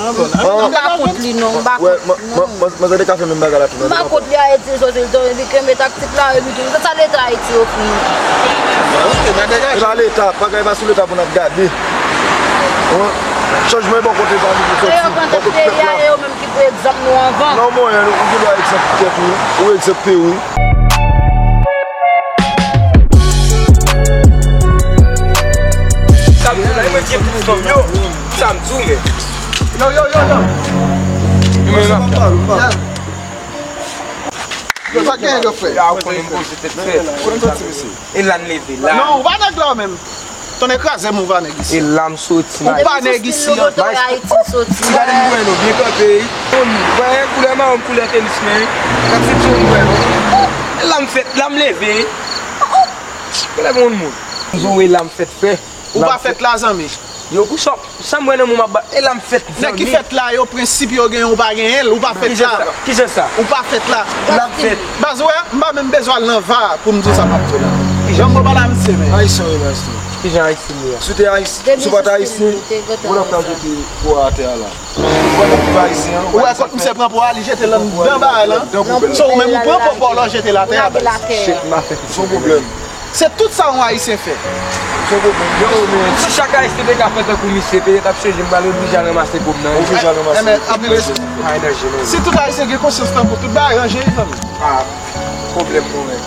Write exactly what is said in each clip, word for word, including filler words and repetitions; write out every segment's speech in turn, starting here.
M pa kont li non, m pa kont li non. Manzè te ka fè menm bagay la tou. M pa kont li, Ayiti l soti, l tonbe, li kenbe taktik la, epi tou. Sa Leta Ayiti ofri nou? E pa Leta, bagay pa sou Leta pou n ap gade. Chanjman e bò kote pa nou soti, bò kote pèp la. Ki pou egzanp nou anvan. Non, mwen, ou gen dwa egzanp tèt ou, ou egzanp peyi w. Sa m di w la, e mwen ki gen tout fanm yo. Sa m di w, men. Yo, yo, yo, yo. Yo, sa gen, yo, frè. Ya, ou konnen m poze tèt fè. Konnen soti, mesye. E la n leve la. Non, ou pa nèg la menm. Tonnè kraze m, ou pa nèg isi. E la m soti. Ou pa nèg isi an. Gade m dwèn ou byen kanpe. Ou wè koulè mawon, koulè tenis men. Gad se ti moun dwèn ou. E la m fèt, la m leve. Koulè moun moun. M di w e la m fèt fè. Ou pa fèt la, zanmi. Yo, pou sa, sa m wè nan moun m ap ba, e la m fèt, zanmi. Nèg ki fèt la, yo, prensip yo genyen, ou pa genyen l, ou pa fèt la. Ki jan sa? Ou pa fèt la. La m fèt. Baz, ou wè, m pa menm bezwen al nan va pou m di w sa m ap di w la. Jan m pale a misye, men. Ayisyen, wi, maestro. Ki jan Ayisyen li ye? Si w te Ayisyen, si w pa t Ayisyen, ou t ap ka jete po a atè a la. Ou wè kot misye pran po a, li jete l anndan bagay lan. So, ou menm, ou pran po pa w la, w jete l atè a, baz. Shit, m a fè tout. Se yon pwoblèm. Se tout sa yon Ayisyen fè. Yo, men, si chak Ayisyen te ka fè tankou misye, petèt ap chanje, m pral oblije al ranmase po m nan. Oblije al ranmase. Enben, anpil respè. Ay, danje, men. Si tout Ayisyen gen konsyans tankou, tout bagay ranje, zanmi. Ah, pwoblèm pou mwen.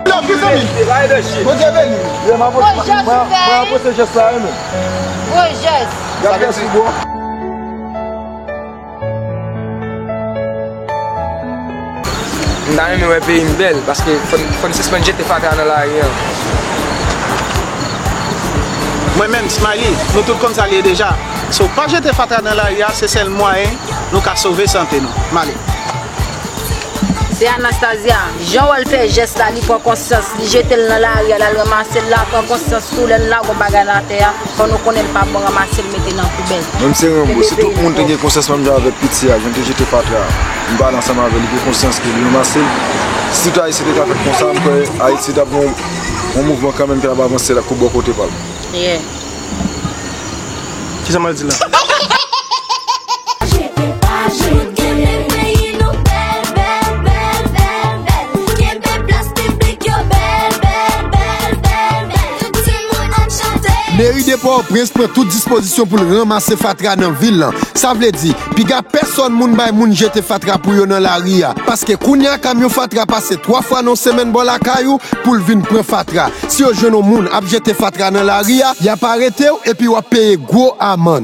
Love you, zanmi. Ay, danje. Bondye beni. Mwen apresye jès la, wi, men. Gwo jès. Gad mèsi, bro. M ta renmen wè peyi m bèl, paske fò n, fò n sispann jete fatra nan lari a. Mwen menm, Smiley, nou tout konn sa l ye deja. So, pa jete fatra nan lari a, se sèl mwayen nou ka sove sante nou. M ale. Se Anastasia. Jan w wè l fè jès la, li pran konsyans, li jete l nan lari a, l al ranmase l la, pran konsyans tou, lè n lage yon bagay nan atè a, fò nou konnen l pa bon, ranmase l, mete nan poubèl. Menm se Ranbo, si tout moun te gen konsyans menm jan avèk piti a, jan l te jete fatra a, m pale ansanm avè l, li gen konsyans ke li ranmase l. Si tout Ayisyen te ka fèt konsa, m kwè Ayiti t ap gen yon, yon mouvman kanmenm ki t ap avanse la, kou bò kote pa l. Yeah. Kisa m al di la? Jete pa jete. Kenbe peyi nou bèl, bèl, bèl, bèl, bèl. Kenbe plas piblik yo bèl, bèl, bèl, bèl, bèl. Tout timoun ap chante. Meri de Pòtoprens pran tout dispozisyon pou l ranmase fatra nan vil lan. Sa vle di, piga pèsòn moun bay moun jete fatra pou yo nan lari a. Paske kounye a, kamyon fatra pase twa fwa nan yon semèn bò lakay ou pou l vin pran fatra. Si yo jwenn yon moun ap jete fatra nan lari a, y ap arete w epi w ap peye gwo amann.